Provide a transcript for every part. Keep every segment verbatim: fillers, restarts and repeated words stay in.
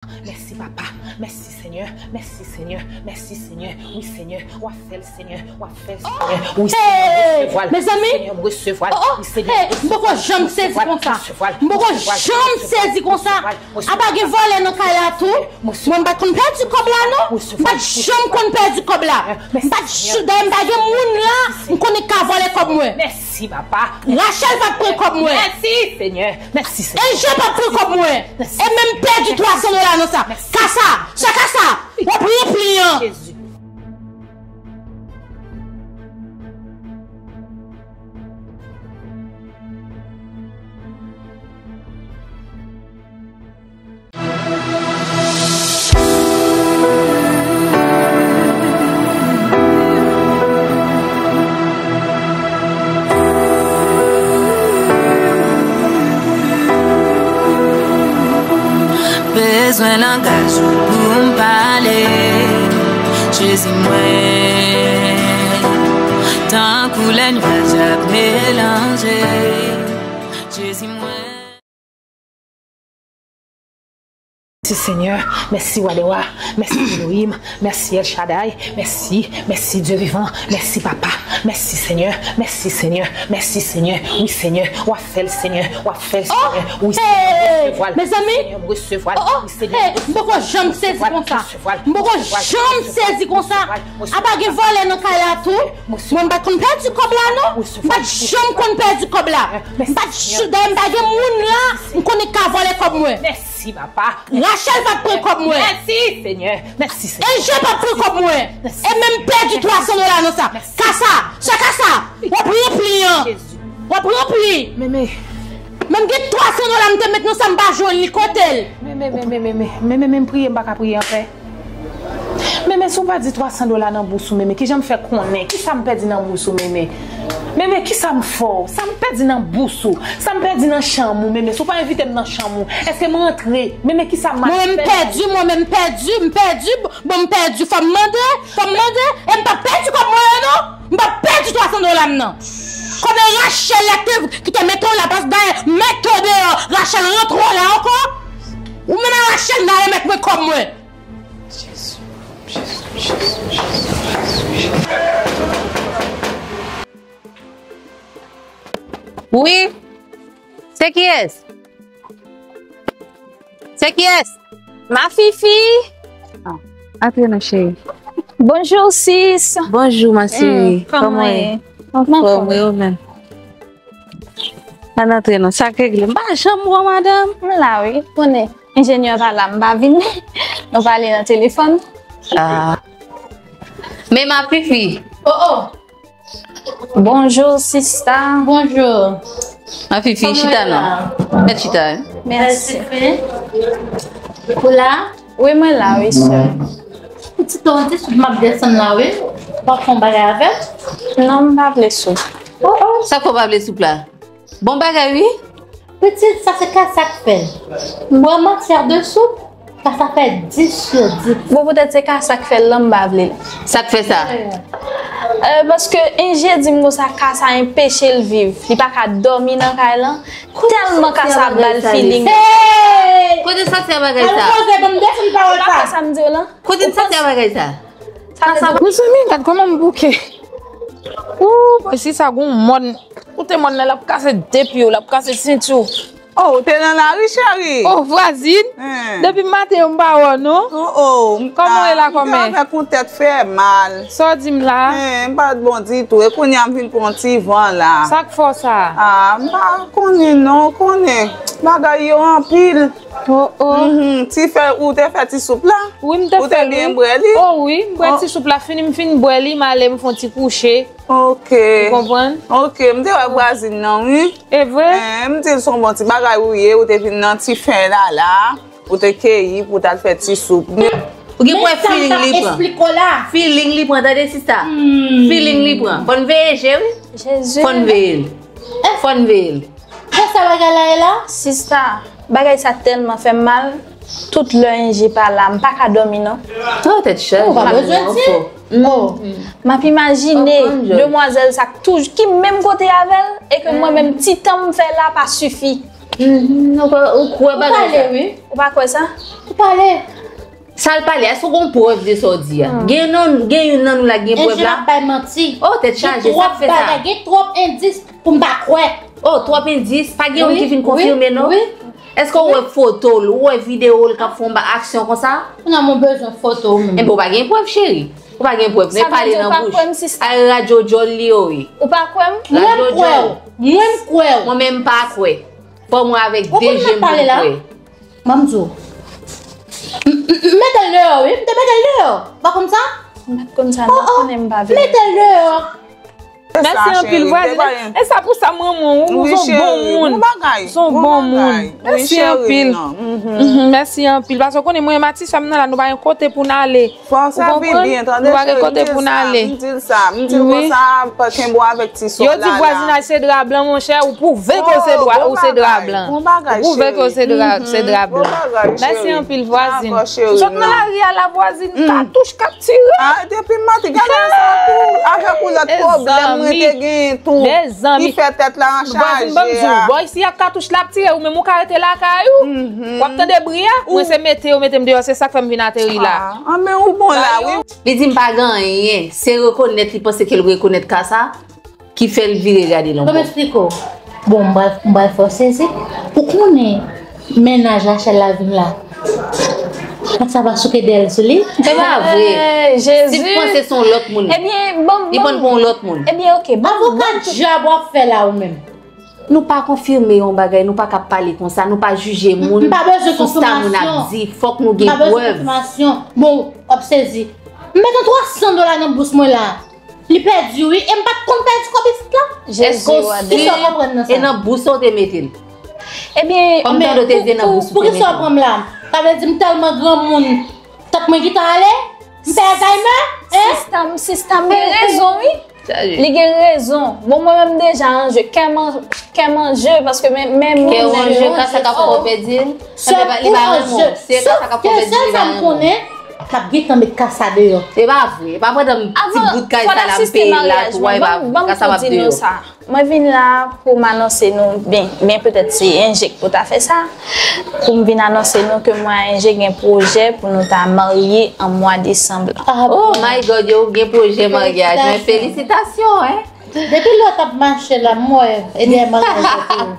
Mèsi, papa. Mèsi, Senyè. Mèsi, Senyè. Mèsi, Senyè. Wi, Senyè. W ap fè l, Senyè. W ap fè l, Senyè. Wi, Senyè. Hey! Resevwa l. Mezanmi! Senyè, resevwa l. Oh, oh! Wi, Senyè. Hey! M poko janm sezi konsa. M poko janm sezi konsa. Apa gen vòlè nan kay la tou? Mwen m pa t konn pèdi kòb la, non. M pa t janm konn pèdi kòb la. M pa t ch-, dayè m pa gen moun la. M konnen k ka vòlè kòb mwen. Mèsi, papa. Rachel p ap pran kòb mwen. Mèsi, Senyè. Mèsi, Senyè. Enje p ap pran kòb mwen. E menm pèdi twa san dola nan sa. Kasa, sa kasa. W ap ranpli an. Jezi. Bezwen langaj ou pou m pale. Jezi mwen, tankou lè nyaj ap melanje. Jezi mwen. Mèsi Senyè, mèsi Wa dè Wa, mèsi Elohim, mèsi El Shaddai, mèsi, mèsi Dye vivan, mèsi Papa, mèsi Senyè, mèsi Senyè, mèsi Senyè, wi Senyè, w ap fè l Senyè, w ap fè l Senyè, wi Senyè, resevwa l, mezanmi, Senyè, resevwa l, wi Senyè, m poko janm sezi konsa, m poko janm sezi konsa, apa gen vòlè nan kay la tou, mwen m pa t konn pèdi kòb la non, m pa t janm konn pèdi kòb la, m pa t, dayè m pa gen moun la, m konnen k ka vòlè kòb mwen. Mèsi, papa. Rachel p ap pran kòb mwen. Mèsi, Senyè. Mèsi, Senyè. Enje p ap pran kòb mwen. E menm pèdi twa san dola nan sa. Kasa, sa kasa. W ap ranpli an. W ap ranpli. Meme. Menm gen twa san dola m te met nan sa m pa jwenn li kote l. Meme, meme, meme, meme, meme, m priye, m pa ka priye anpè. Meme, si w pa di twa san dola nan bous ou, Meme, kijan m fè konnen? Kisa m pèdi nan bous ou, Meme? Meme, kisa m fè w? Sa m pèdi nan bous ou? Sa m pèdi nan chanm ou, Meme? Si w pa envite m nan chanm ou, èske m rantre? Meme, kisa m ap fè? Mwen menm pèdi, mwen menm pèdi, m pèdi, bon, m pèdi, fò m mande, fò m mande, e m p ap pèdi kòb mwen an non, m p ap pèdi twa san dola m nan. Kòb e Rachel la ki te, ki te mete w la, paske dayè, mete w deyò, Rachel rantre w la ankò. Ou menm a Rachel, m ta remèt mwen kòb mwen. Jezi, Jezi, Jezi, Jezi, Jezi. Wi. Se kiyès? Se kiyès? Ma Fifi. Ah, antre non, cheri. Bonjou, sis. Bonjou, ma chérie. Kòman w ye? Anfòm, wi, ou menm? Ann antre non, sa k regle? M pa janm wè w, madanm. M la, wi. Konnen, enjenyè pa la, m pa vin. Nou pale nan telefòn. Ah. Men ma Fifi. Oh, oh. Bonjou, sista. Bonjou. Ma Fifi, chita non. Mèt chita, wi. Mèsi. Ou la? Wi, mwen la, wi, sè. Pitit, on ti soup m ap desann la, wi. W ap fè yon bagay avè l? Non, m pa vle soup. Oh, oh. Sa k fè w pa vle soup la? Bon bagay, wi. Pitit, sa se ka sa k fè l. Bwè matyè de soup, ka sa fè dis sou dis. Bon, poutèt se ka sa k fè l lan, m pa vle l. Sa k fè sa? Euh, paske enje di m konsa ka sa enpeche l viv. Li pa ka dòmi nan kay lan. Tèlman ka sa ba l feeling. Hey! Kote sòti a bagay sa? Alon koze, ban m desann pawòl sa. Ou pa fè sa m di w lan? Kote n sòti a bagay sa? Sa sa. Mezanmi, gad kòman m bouke. Ooh, bòy, si sa gon mòn. Koute mòn nan, l ap kase de pye w, l ap kase senti w. Oh, ou te nan lari, cheri? Oh, vwazin. Depi maten yo, m pa wè w, non. Oh, oh. Kòman w ye la, kòmè? M te avèk yon tèt fè mal. Sa w di m la? Hen, m pa t bon ditou. E kounye a, m vin pran yon ti van la. Sa k fè w sa? Ah, m pa konnen, non, ou konnen. Bagay yo anpil. Oh, oh. Mhm, ti fè, ou te fè ti soup la? Wi, m te fè l, wi. Ou te byen bwè li? Oh, wi, m bwè ti soup la, fini m fin bwè li, m ale, m fè yon ti kouche. Ok. Ou konprann? Ok, m te wè vwazin nan, wi. E vre? Eh, m di l se yon bon ti bagay ou ye, ou te vin nan ti fen la, la. Ou te keyi pou w t al fè ti soup. Ou gen pou wè feeling li pran. Feeling li pran, tande sista. Feeling li pran. Fò n veye je, wi. Jezi. Fò n veye l. Fò n veye l. Fè sa bagay la ye la? Sista, bagay sa tèlman fè m mal. Tout lè Enje pa la, m pa ka dòmi non. Oh, tèt chaje. Ou pa bezwen di. Oh. M ap imajine demwazèl sa k toujou, ki menm kote avè l, e ke mwen menm ti tan m fè la pa sifi. Mhm, ou kwè, ou kwè bagay sa? Ou pale, wi. Ou pa kwè sa? Ou pale. Sa l pale, èske w gen prèv de sa w di a? Gen nan, gen youn nan nou la ki gen prèv la? Enjil ap bay manti. Oh, tèt chaje, sa k fè sa? Gen twòp bagay, gen twòp endis pou m pa kwè. Oh, twòp endis? Pa gen youn ki vin konfime, non? Wi, wi. Èske w wè foto l, ou wè videyo l k ap fè yon ba-, aksyon konsa? Kounya mwen bezwen foto w menm. Enben, ou pa gen prèv, cheri. Ou pa gen prèv, men pale nan bouch. Sa vle di ou pa kwè m, sista? Ay, radyo djòl li yo ye. Ou pa kwè m? Mwen m kwè w. Mwen m kwè w. Mwen menm m pa kwè. Fò mwen avèk de je m pou m kwè. Ban m di w. M, m, m mete l deyò, wi. M te mete l deyò. Ou pa konn sa? M pa t konn sa, non. Oh, oh. Konnen m pa vini. Mete l deyò. Mèsi anpil, vwazin. E sa pou sa m renmen w, ou se yon bon moun. Ou se yon bon moun. Mèsi anpil. Mhm, mèsi anpil. Paske w konnen mwen e ti sè m nan la, nou pa gen kote pou n ale. Fò w sèvi byen, tande cheri, m di l sa, m di l sa, m di l konsa, pa kenbe w avèk ti sò la. Yo di vwazinaj se dra blan, monchè, ou pwouve ke w se dra, ou se dra blan. Ou pwouve ke w se dra, se dra blan. Mèsi anpil, vwazin. M sot nan lari a la, vwazin, katouch k ap tire. Ah, depi maten, gade sa tou, avèk yon lòt pwoblèm mwen te genyen tou, ki fè tèt la an chaje a. Vwazin, ban m di w, bò isi a katouch la ap tire, ou menm ou ka rete lakay ou. W ap tande bri a, mwen se mete yo mete m deyò, se sa k fè m vin ateri la. Ah, men ou bon la, wi. Li di m pa gen anyen, se rekonèt li panse ke l rekonèt ka sa ki fè l vire gade l ankò. Ban m eksplike w. Bon, m pral, m pral fè w sezi. Ou konnen mennaj Rachel la vin la. Sa pa souke dèyè l sou li. Se pa vre. Steve panse se yon lòt moun. Ebyen, ban m, li pran pou yon lòt moun. Ebyen, oke, ban m, avoka dyab w ap fè la ou menm. Nou pa konfime yon bagay, nou pa ka pale konsa, nou pa jije moun sou sa moun ap di, fòk nou gen prèv. M pa bezwen konfimasyon. Bon, w ap sezi. M met yon twa san dola nan bous mwen la. Li pèdi, wi. E m pa t konn pèdi kòb isit la. Èske w si? Kisa w konprann nan sa? E nan bous ou te mete l? Ebyen, kòm tande w te di e nan bous ou te mete l. Poukisa w pran m la? Sa vle di m tèlman granmoun. Tank mwen gentan ale? M fè Alzheimer? Hein? Sista m, sista m gen rezon, wi. Li gen rezon. Bon, mwen menm deja an je. Kè m an, kè m an je, paske men, men moun. Kè w an je, ka sa k ap fè w pèdi l? Li pa renmen w. Se ka sa k ap fè w pèdi l, li pa renmen w. M ap gentan met kasa deyò. E pa vre. E pa pandan m ti bout kay sa la m peye l la tou, w a, e pa vre. Kasa m ap deyò. Mwen vin la pou m anonse nou, ben, ben petèt se Enjek pou ta fè sa. Pou m vin anonse nou ke mwen a Enjek gen pwojè pou nou ta marye an mwa desanm la. Oh my God, yo gen pwojè maryaj. Men felisitasyon, hein. Depi lè w t ap mache la, m wè, e dèyè maryaj la tou.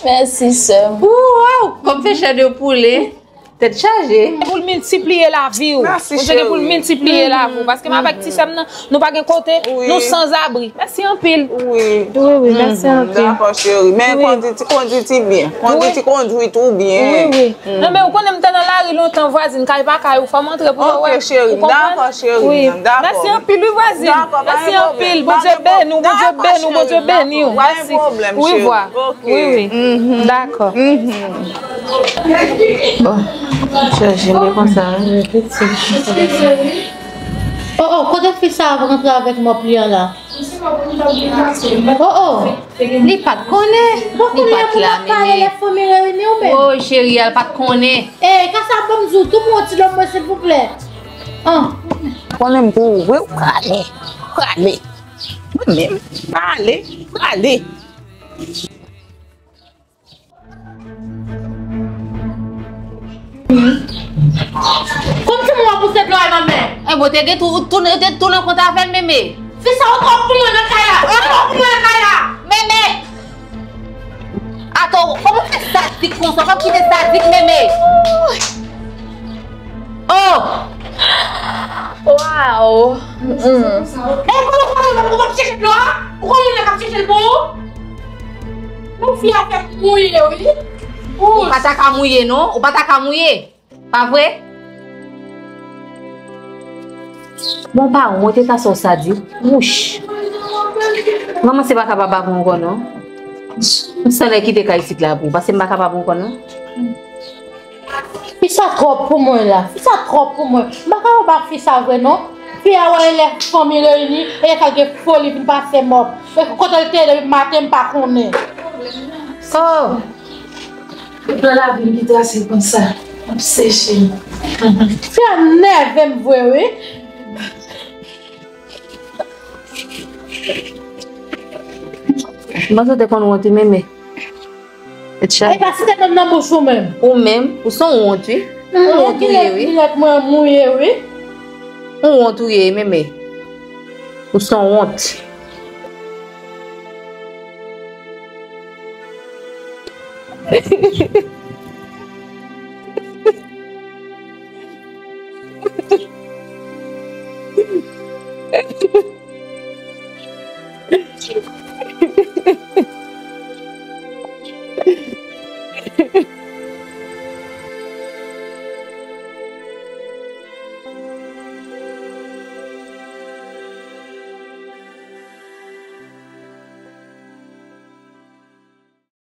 Mèsi, sè m. Waw, kòm fè chè de poule. Tèt chaje. Pou l miltipliye lavi w. Bondye gen pou l miltipliye lavi w. Paske m avèk ti sè m nan, nou pa gen kote, nou sanzabri. Mèsi anpil. Wi, wi, mèsi anpil. Dakò, cheri. Men kondui, kondui ti byen. Kondui ti kondui tou byen. Wi, wi. Non, men ou konnen m te nan lari lontan, vwazin, kay pa kay ou, fò m antre pou wè. Ok, cheri. Dakò, cheri. Wi. Mèsi anpil, wi, vwazin. Mèsi anpil. Bondye beni w, Bondye beni w, Bondye beni w. Mèsi. Wi, vwa. Wi, wi. Dakò. Bon, chèche mwen konsa, wi. Oh, oh, kote fi sa ap rantre avèk mòp li an la? Oh, oh, li pa t konnen. Li pa t la, menm. Oh, cheri, al pa t konnen. Eh, kasa, ban m di w, tou mwen ti lòm mwen, silvouplè. Ah. Konnen m pou ou, wi, ou prale, prale. Mwen menm, prale, prale. Kòmsi mwen ap pouse dlo a nan men. Eh, bon, te gen tou, tou, te tou nan kont avè l, Meme. Fi sa, ou twòp pou mwen nan kay la. Ou twòp pou mwen nan kay la. Meme. Atò, kòman w fè sadik konsa? Kòman w kite sadik, Meme? Oh! Wow! Mm-mm. Eh, kòman, kòman, kòman, kòman w ap chèche dlo a? Ou konn moun nan k ap chèche l pou ou? Bon, fi a fèk mouye, wi. Ou pa ta ka mouye, non. Ou pa ta ka mouye. Pa vre? Bon, pa wont, e ta sa w sadik. Wouch. Manman, se pa kapab avè w ankò, non. M sanlè kite kay isit la pou ou, paske m pa kapab ankò, non. Fi sa twòp pou mwen la. Fi sa twòp pou mwen. M pa kapab ak fi sa vre non. Fi a wè lè fanmi reyini, e lè sa gen foli vin pase mòp. E kote l te ye depi maten m pa konnen. Oh! Tout nan lavi m ki trase konsa. M ap seche. Fi a nève m vre wi. M panse w te konn wont wi, Meme. E pa site non m nan bouch ou menm. Ou menm, ou se yon wont, wi. Yon wont ou ye, wi. Kilèt mwen mouye, wi. Yon wont ou ye, Meme. Ou se yon wont.